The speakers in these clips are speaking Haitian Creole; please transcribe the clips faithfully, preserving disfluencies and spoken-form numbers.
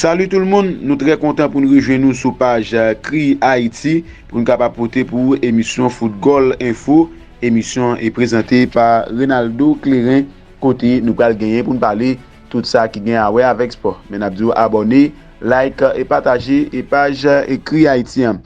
Salut tout le monde, nou trè kontan pou n rejwenn nou sou paj, eh, Kri Ayiti pou n kapab pote pou ou emisyon Foutgòl Enfo. Emisyon e prezante pa Renaldo Clérin, kote nou pral genyen pou n pale tout sa ki gen a wè avèk spò. Men n ap di w abòne, like e pataje e paj, eh, Kri Ayiti an.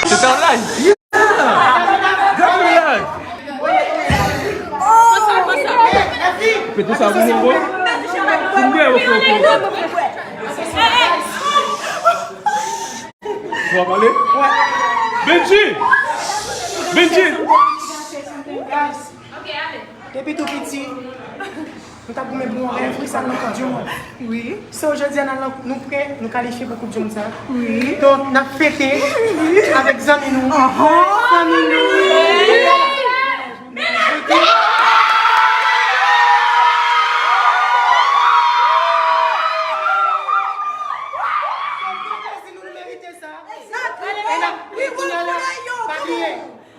Se ta live. Yeah! Gade live. Pete sa pou mwen, bro. Pou mwen, ok, ok, ok. Ou va pale? Benji! Benji! Depi tou piti, nou t ap goumen pou yon rèv ki se al nan Koup di Mond. Wi. So, jodi a, n al nan, nou prè, nou kalifye pou Koup di Mond sa. Wi. Donk, n ap fete avèk zanmi nou, fanmi nou. Fè nou plezi, nou, nou merite sa. E n ap, kounye a la, pa bliye.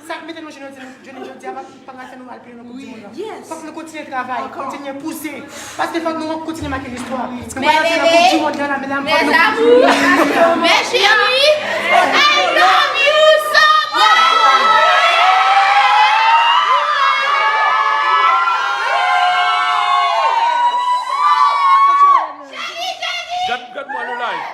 Sa k mete nou jounen jodi, jounen jodi a, pa, pa ka fè nou mal pi lwen nan Koup di Mond lan. Yes. Fòk nou kontinye travay, kontinye pouse. Paske fòk nou kontinye make listwa. Paske nou pral antre nan Koup di Mond lan, medam, fòk nou kontinye. Mes amours, mes chéris, I love you so much. Gad, gad mwen le live.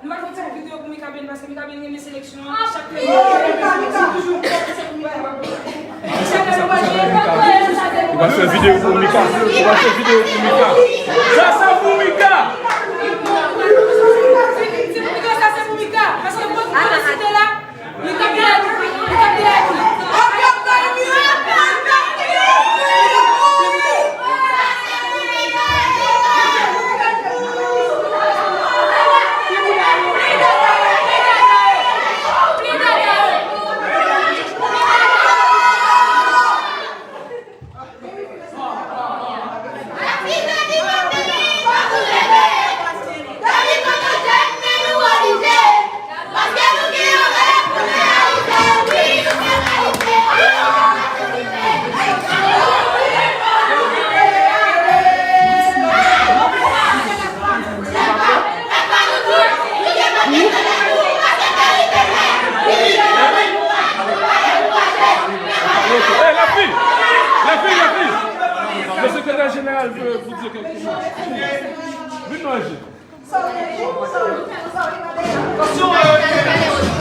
Nou pral fè yon ti videyo pou Mikaben, paske Mikaben renmen seleksyon an, chak lè. Nou pral fè videyo pou Mika. Nou pral fè videyo pou Mika. Sa se pou Mika. Sa se pou Mika. Paske bon, bon, se te la. Vin manje.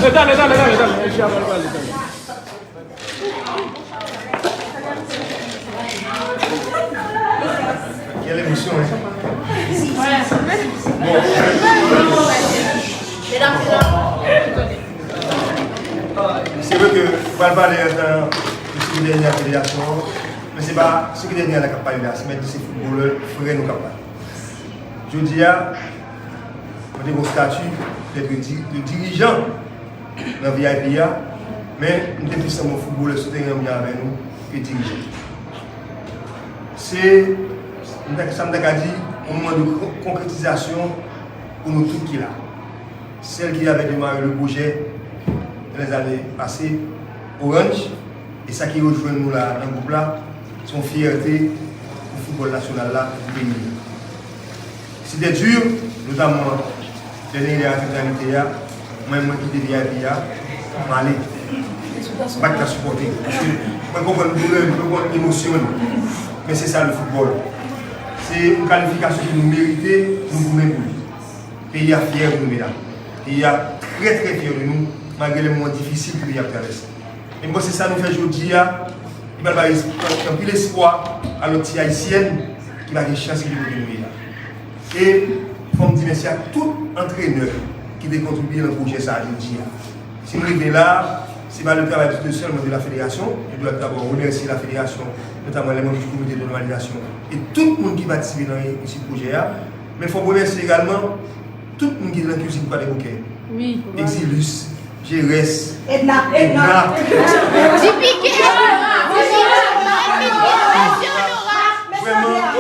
Eh, dale, dale, dale, dale. Eji a pral pale, dale. Quelle émotion, hein? Bon. Se vre ke ou pral pale antan ke sekretè jeneral federasyon an, men se pa sekretè jeneral la k ap pale la, se mèt di se foutbolè frè nou k ap pale. Jodi a, mwen te gen yon stati dèt de di-, de dirijan nan V I P a, men m te plis tankou yon foutbolè sou teren ansanm avè nou ke dirijan. Se, m ta, sa m ta ka di, yon moman de kon-, konkretizasyon pou nou tout ki la. Sèl ki avè demare le pwojè nan lèzane pase, Orange, e sa ki rejwenn nou la nan gwoup la, se yon fyète pou foutbòl nasyonal la, pou peyi a. C'était dur, notamman dènye lè a, finalite a, mwen, mwen kite V I P a, m ale. M pa t ka sipòte. Paske mwen konprann doulè, mwen konprann emosyon. Men se sa le foutbòl. Se yon kalifikasyon ke nou merite, nou goumen pou li. Peyi a fyè de nou, medam. Peyi a trè, trè fyè de nou, malgre lè moman difisil ke peyi a ap travèse. E m panse sa nou fè jodi a, li pral bay esp-, anpil espwa a lòt ti Ayisyèn ki pa gen chans rive kote nou ye la. E fò m di mèsi a tout antrenè ki te kontribye nan pwojè sa a jodi a. Si m rive la, se pa le travay de sèlman de la fédération. Je dois d'abord remercier la fédération, notamment les membres du comité de normalisation, e tout moun ki patisipe nan reyisi pwojè a. Men fò m remèsye egalman tout moun ki te nan kizin Kwadèboukè. Wi. Exilus, Jerès, Edna. Edna. Di pike. Vrèman, vrèman,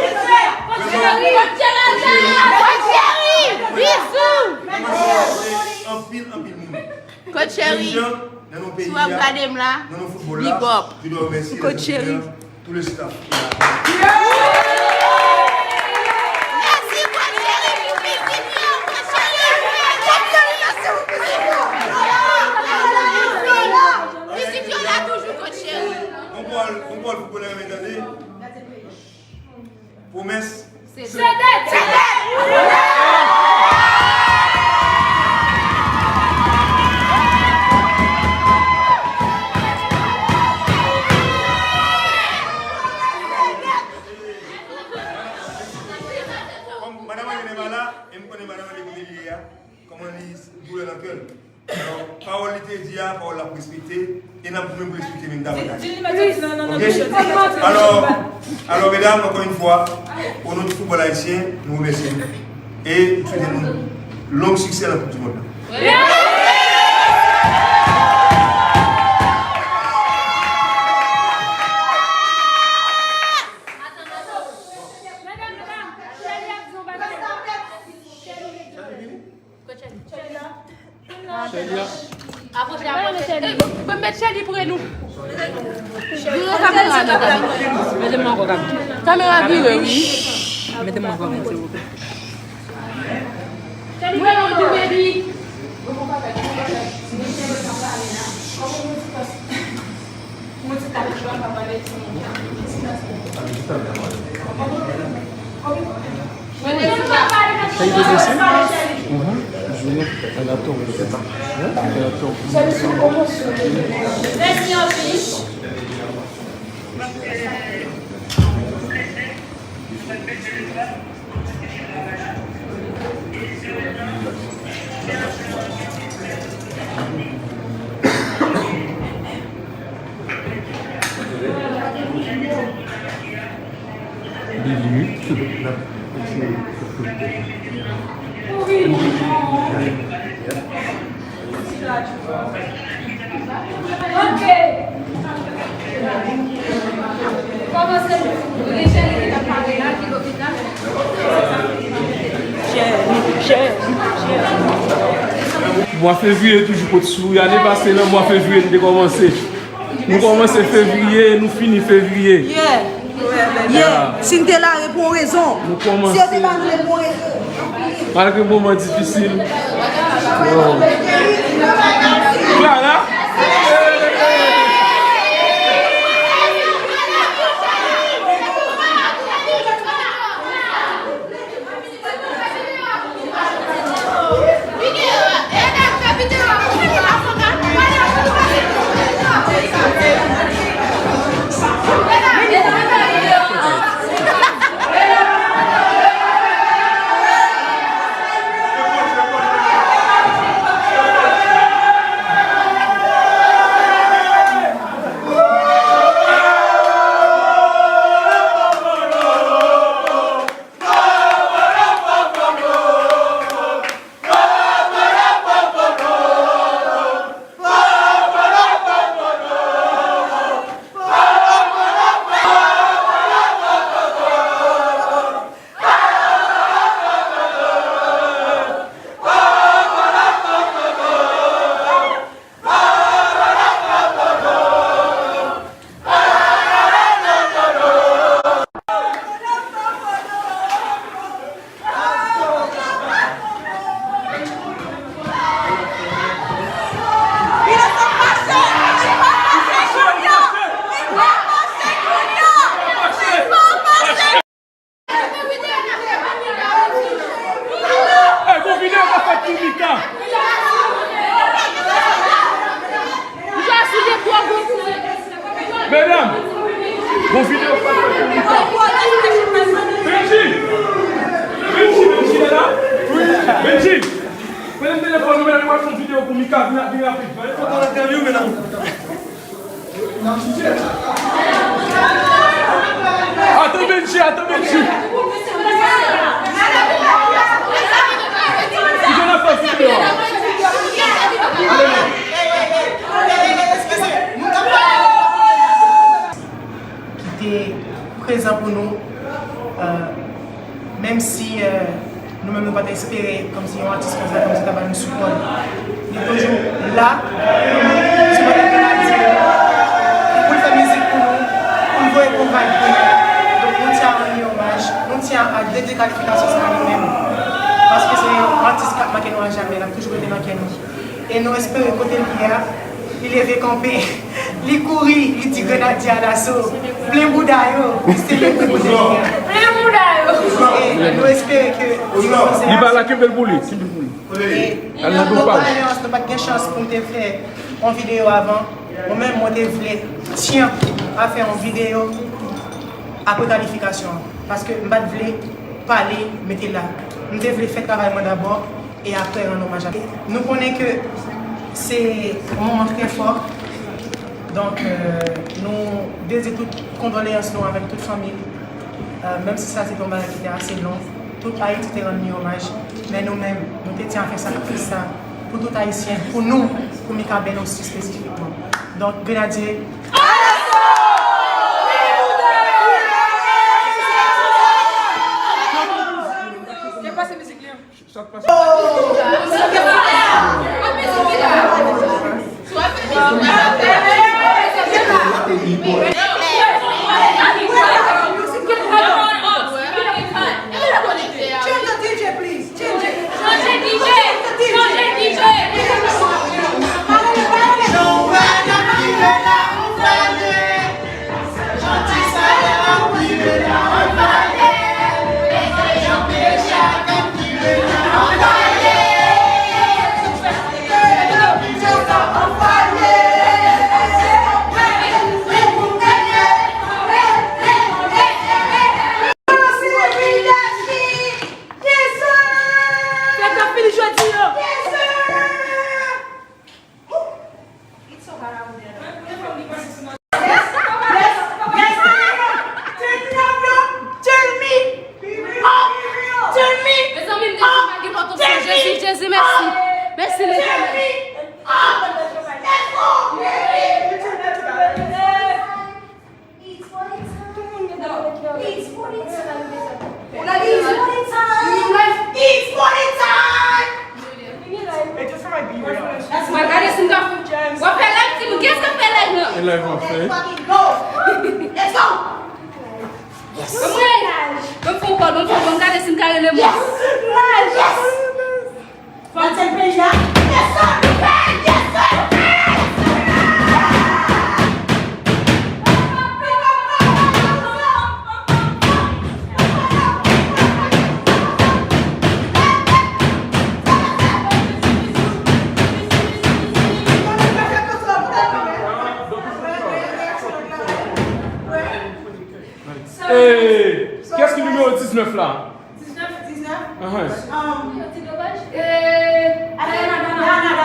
Coach Jerry, bizou. Anpil, anpil moun. Coach Jerry, si w ap gade m la, big up. Coach Jerry. Tout le staff. Mèsi, Coach Jerry, pou vizit yo, Coach Jerry. Coach Jerry, mèsi pou vizit yo. Vizit yo la toujou, Coach Jerry. Bon bòl, bon bòl foutbolè renmen tande. Pwomès. Se dèt, se dèt. Kòm madan Angeline pa la, e m konnen madan Angeline kote li ye a, kòman li doulè nan kè l. Alò, pawòl li te di a, pawòl l ap respekte, e n ap goumen pou respekte menm davantaj. Di, di, di, non, non, non, ok? Alò, alò, medam, ankò yon fwa, o non di foutbòl ayisyen, nou remèsye nou. E nou swete nou long siksè nan Koup di Mond lan. Chèli a. Apwoche, apwoche. Ey, mwen met Chèli pre nou. Vire kamera nan, kamera. Mete m ankò, kamera. Kamera vire, wi. Mete m ankò, silvouplè. Chèli, mwen yon tou, baby. Sa ki te blese? Mhm. Jounen, elle a tort. Hein? Elle a tort. Mwa fevriye toujou pot souri. Ane pase nan mwa fevriye nou te kòmanse. Nou kòmanse fevriye, nou fini fevriye. Yeah. Yeah. Si n te la, e pou yon rezon. Si yo te ba nou, e pou yon rezon. Malgre moman difisil. Yo. Clara. Vin ka vin ap vin rapid. Fò n entèvyou, medam. Atann Benji, atann Benji. Ki jan n ap fè videyo a? Ale non. Ki te prezan pou nou, euh, menm si, euh, nou menm nou pa t espere kòmsi yon atis konsa kòmsi ta ba nou sipò l. Li toujou la pou nou sipòte Grenadye, pou l fè mizik pou nou, pou l voye bon vibe pou nou. Donk nou tyen a rann li omaj, nou tyen a dede kalifikasyon sa a li menm. Paske se yon atis k ap make nou a jamè, l ap toujou rete nan kè nou. E nou espere kote l ye a, li leve kanpe, li kouri, li di Grenadye a daso. Plen bouda yo, se li ki pou dèyè. Plen bouda yo. E nou espere ke li pa la, kenbe l pou li, kenbe l pou li. E nou pa gen chans, nou pa t gen chans pou n te fè yon videyo avan. Mwen menm, mwen te vle tyen a fè yon videyo apre kalifikasyon an. Paske m pa t vle pale, mete la. M te vle fè travay mwen dabò e apre rann omaj a. Nou konnen ke se yon moman trè fò. Donk, euh, nou dezi tout kondoleyans nou avèk tout fanmi l. Euh, menm si sa se te yon bagay ki te ase long, tout Ayiti te rann li omaj. Men nou menm, nou te tyen a fè sakrifis sa pou tout Ayisyen, pou nou, pou Mikaben osi espesifikman. Donk, Grenadye, Change the D J, please. Change it. Change the D J. Change the D J. Fèt ap fini jodi an. It's so hot out there. Yes, yes, yes. Turn me up, no. Turn me up. Turn me up. Mezanmi, m te di pa gen lòt opsyon. Jezi, Jezi, mèsi. Mèsi, Letènèl. Turn me up. Let's go, baby. It's party time. It's party time. It's party time. It's party time. Mwen gade si m ka fè. W ap fè live, timoun? Kiyès k ap fè live lan? E live w ap fè? Let's fucking go. Let's go. Ban m wè. Ban m fè yon kòl, ban m fè yon kòl, m gade si m ka rele mwen. Yes. Yes. Batèm peyi a. Yes, sir, nou fè l! Yes, sir, nou fè l! Hey, kiyès ki nimewo diznèf la? Diznèf, diznèf. Ahan. Um,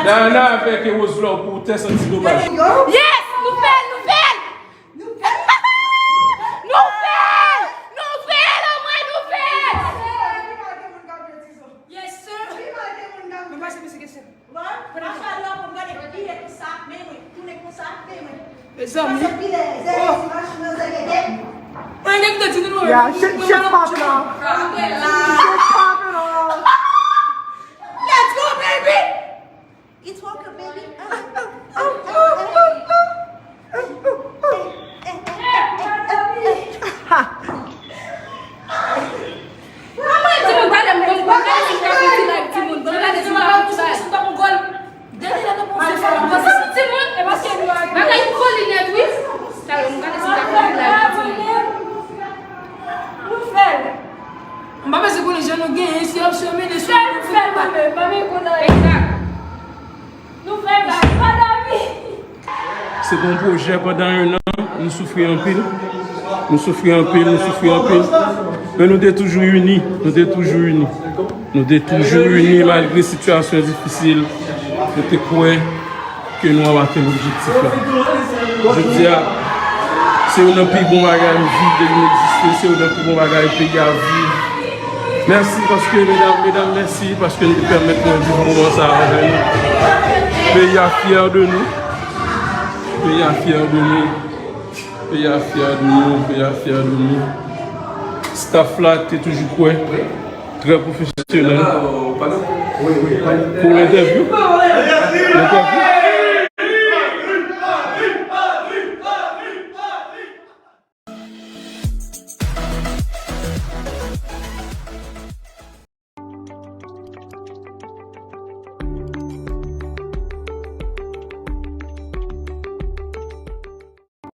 Dayana avèk Rose Fleur pou tès anti dopaj. Yes! Nou fè l! Nou fè l! Nou fè l! Nou fè l! Nou fè l! Omwen nou fè l! Yes, sir! Nou pase misye kesyon. Bon, machwè dwat pou m gade vire konsa, men mwen, tounen konsa, men mwen. Mezanmi. Oh. Mwen gen de di nou. Yeah, shake, shake pop now. Shake pop now. Let's go, baby. It's work, baby. Ha. Mwen di moun talè m, bon, bon, gade si m ka fè ti live, timoun. Bon, gade si m ka fè ti live. Timoun, bagay foli nèt, wi. Talè m gade si m ka fè ti live, timoun. M pa bezwen konnen jan nou genyen, se opsyon, men de sou. Fè l, fè l, mwen menm, pa men konnen. Egzak. Nou fè bagay, pa dòmi. Se te yon pwojè pandan en an, nou soufri anpil. Nou soufri anpil, nou soufri anpil. Men nou te toujou ini, nou te toujou ini. Nou te toujou ini malgre sitiyasyon difisil. nou te kwè ke nou ap atenn objektif la. Jodi a, se youn nan pi bon bagay m viv depi m egziste, se youn nan pi bon bagay peyi a viv. Mèsi paske, medam, medam, mèsi paske nou te pèmèt mwen viv moman sa a avè nou. Peyi a fyè de nou. Peyi a fyè de nou. Peyi a fyè de nou. Peyi a fyè de nou. Staff la te toujou kwè. Trè pwofesyonèl. Pou entèvyou. Entèvyou.